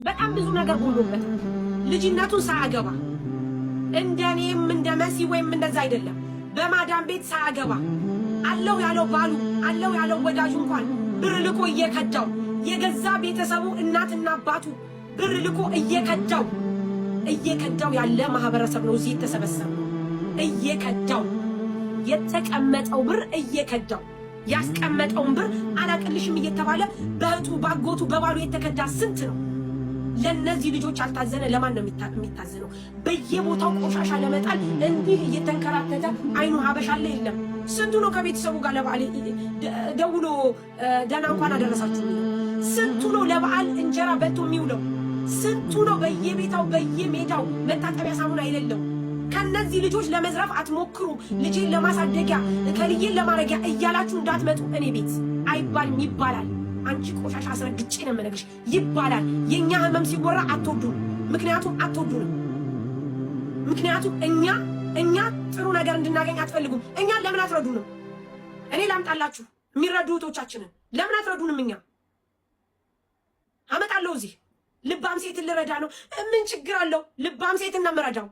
በጣም ብዙ ነገር ጎሎበታል። ልጅነቱን ሳያገባ እንደኔም እንደ መሲ ወይም እንደዛ አይደለም፣ በማዳም ቤት ሳያገባ አለው ያለው ባሉ አለው ያለው ወዳጁ እንኳን ብር ልኮ እየከዳው፣ የገዛ ቤተሰቡ እናትና አባቱ ብር ልኮ እየከዳው እየከዳው ያለ ማህበረሰብ ነው እዚህ የተሰበሰበው። እየከዳው የተቀመጠው ብር እየከዳው፣ ያስቀመጠውን ብር አላቅልሽም እየተባለ በእህቱ፣ ባጎቱ፣ በባሉ የተከዳ ስንት ነው? ለነዚህ ልጆች አልታዘነ፣ ለማን ነው የሚታዘነው? በየቦታው ቆሻሻ ለመጣል እንዲህ እየተንከራተተ አይኑ ሀበሻ አለ የለም። ስንቱ ነው ከቤተሰቡ ጋር ለበዓል ደውሎ ደህና እንኳን አደረሳችሁ የሚለው? ስንቱ ነው ለበዓል እንጀራ በልቶ የሚውለው? ስንቱ ነው በየቤታው በየሜዳው መታጠቢያ ሳሙና የሌለው? ከነዚህ ልጆች ለመዝረፍ አትሞክሩ። ልጄን ለማሳደጊያ ከልዬን ለማድረጊያ እያላችሁ እንዳትመጡ እኔ ቤት። አይባልም፣ ይባላል። አንቺ ቆሻሻ አስረግጬ ነው የምነግርሽ ይባላል። የእኛ ህመም ሲወራ አትወዱንም። ምክንያቱም አትወዱንም። ምክንያቱም እኛ ጥሩ ነገር እንድናገኝ አትፈልጉም። እኛን ለምን አትረዱንም? እኔ ላምጣላችሁ የሚረዱ እህቶቻችንን። ለምን አትረዱንም? እኛ አመጣለሁ እዚህ ልባም ሴትን ልረዳ ነው። ምን ችግር አለው? ልባም ሴትን ነው የምረዳው።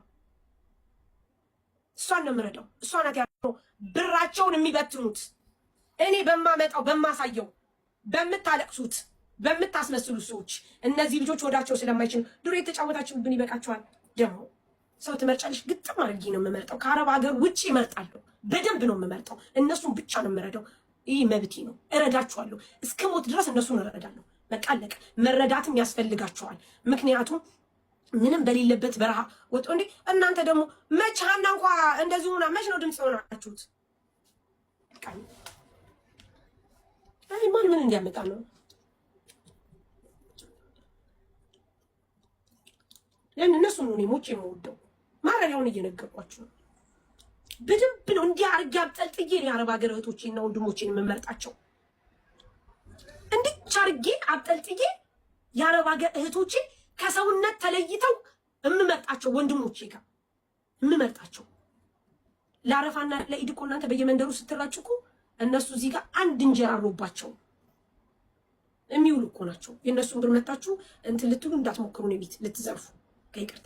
እሷን ነው የምረዳው። እሷ ናት ያለው ብራቸውን የሚበትኑት እኔ በማመጣው፣ በማሳየው፣ በምታለቅሱት፣ በምታስመስሉት ሰዎች። እነዚህ ልጆች ወዳቸው ስለማይችሉ ድሮ የተጫወታችሁብን ይበቃቸዋል። ደግሞ ሰው ትመርጫለሽ? ግጥም አድርጌ ነው የምመርጠው። ከአረብ ሀገር ውጭ እመርጣለሁ። በደንብ ነው የምመርጠው። እነሱን ብቻ ነው የምረዳው። ይህ መብቴ ነው። እረዳችኋለሁ። እስከ ሞት ድረስ እነሱን እረዳለሁ። በቃ አለቀ። መረዳትም ያስፈልጋቸዋል። ምክንያቱም ምንም በሌለበት በረሃ ወጥቶ እንዴ፣ እናንተ ደግሞ መች ሀና እንኳ እንደዚህ ሆና መች ነው ድምፅ የሆናችሁት? አይ ማን ምን እንዲያመጣ ነው? ለምን እነሱ ነው እኔ ሞቼ የምወደው። ማረሪያውን እየነገርኳችሁ ነው። በደንብ ነው እንዲህ አድርጌ አብጠልጥዬ ነው የአረብ ሀገር እህቶቼና ወንድሞቼን የምመርጣቸው። እንዲች አድርጌ አብጠልጥዬ የአረብ ሀገር እህቶቼ ከሰውነት ተለይተው የምመርጣቸው፣ ወንድሞቼ ጋር የምመርጣቸው። ለአረፋና ለኢድ እኮ እናንተ በየመንደሩ ስትራጩ እኮ እነሱ እዚህ ጋር አንድ እንጀራ አሮባቸው የሚውሉ እኮ ናቸው። የእነሱን ብር መታችሁ እንትን ልትሉ እንዳትሞክሩ ነው፣ ቤት ልትዘርፉ ከይቅርታ።